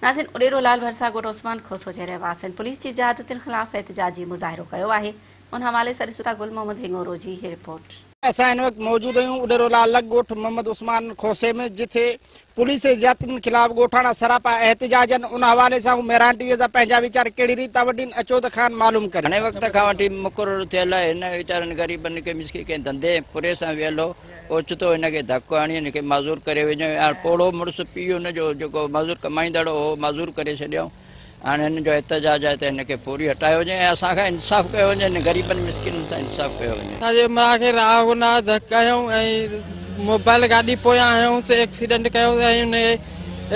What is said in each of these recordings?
ناظرين اڏيرو لال ڀرسان ڳوٺ عثمان کوسو جي رهواسين پوليس جي زيادتين خلاف احتجاجي مظاهرو ڪيو آهي ان حوالي سان ڏسون ٿا گل محمد هڱورو جي هي رپورٽ. اسان هن وقت موجود آهيون اڏيرو لال لڳ ڳوٺ محمد عثمان کوسي ۾ جتي پوليس جي زيادتين خلاف ڳوٺاڻا سراپا احتجاج آهن ان حوالي سان هو مهراڻ ٽي وي سان پنهنجا ويچار ڪهڙي ريت ٿا ونڊين اچو ته کانئن معلوم ڪريون. گهڻي وقت کان وٺي مقرر ٿيل آهي هن ويچارن غريبن کي مسڪين ڪنهن ڌنڌي ۽ پورهيي سان ويل هو اوچتو هن کي ڌڪ هڻي هن کي معذور ڪري وڃو ۽ پوڙهو مڙس پيء هن جو جيڪو معذور ڪمائيندڙ هو اهو معذور ڪري ڇڏيائون. هاڻي هن جو احتجاج آهي ته هن کي فوري هٽايو وڃي ۽ اسان کان انصاف ڪيو وڃي هن غريبن مسڪينن سان انصاف ڪيو وڃي. اسان جي همراهه کي راهه گناهه ڌڪ هنيو ۽ موبائل گاڏي پويان هنيوس ايڪسيڊنٽ ڪيو ۽ ان کي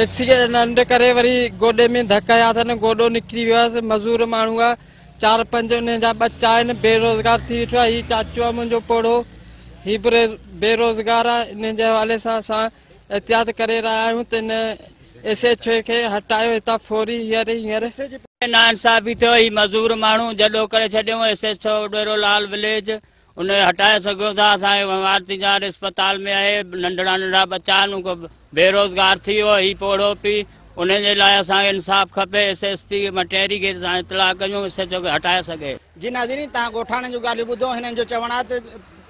ايڪسيڊنٽ ڪري وري گوڏي ۾ ڌڪ هنيا اٿن گوڏو نڪري ويو آهي مزور ماڻهو آهي چار پنج انهن جا ٻچا آهن بيروزگار ٿي ويٺو آهي هي چاچو آهي منهنجو پوڙهو هي به بيروزگار آهي انهن جي حوالي سان اسان احتجاج ڪري رهيا آهيون ته ان ايس ايڇ او کي هٽايو هتان فوري هينئر ئي هينئر. ناانصافي ٿيو هي مزور ماڻهو جڏو ڪري ڇڏيون S H O Udero Lal village ان کي هٽائي سگهيو ٿا اسان کي بيمار ٿي جان اسپتال ۾ آهي ننڍڙا ننڍڙا ٻچا آهن ان کي بيروزگار ٿي ويو هي پوڙهو پي ان جي لاء اسان کي انصاف کپي ايس ايس پي مٽياري کي اسان اطلاع ڪيون ايس ايڇ او کي هٽائي سگهي. جي ناظرين توهان ڳوٺاڻن جون ڳالهيون ٻڌو هنن جو چوڻ آهي ته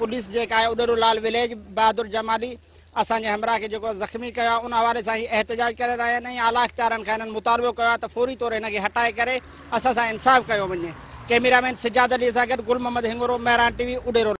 پوليس جيڪا آهي اڏيرو لال وليج بهادر جمالي اسان جي همراهه کي جيڪو زخمي ڪيو آهي ان حوالي سان هي احتجاج ڪري رهيا آهن ۽ اعليٰ اختيارن کان هنن مطالبو ڪيو آهي ته فوري طور هن کي هٽائي ڪري اسان سان انصاف ڪيو وڃي. ڪئميرا مين سجاد علي سان گڏ گل محمد هڱورو، مهراڻ ٽي وي، اڏيرو.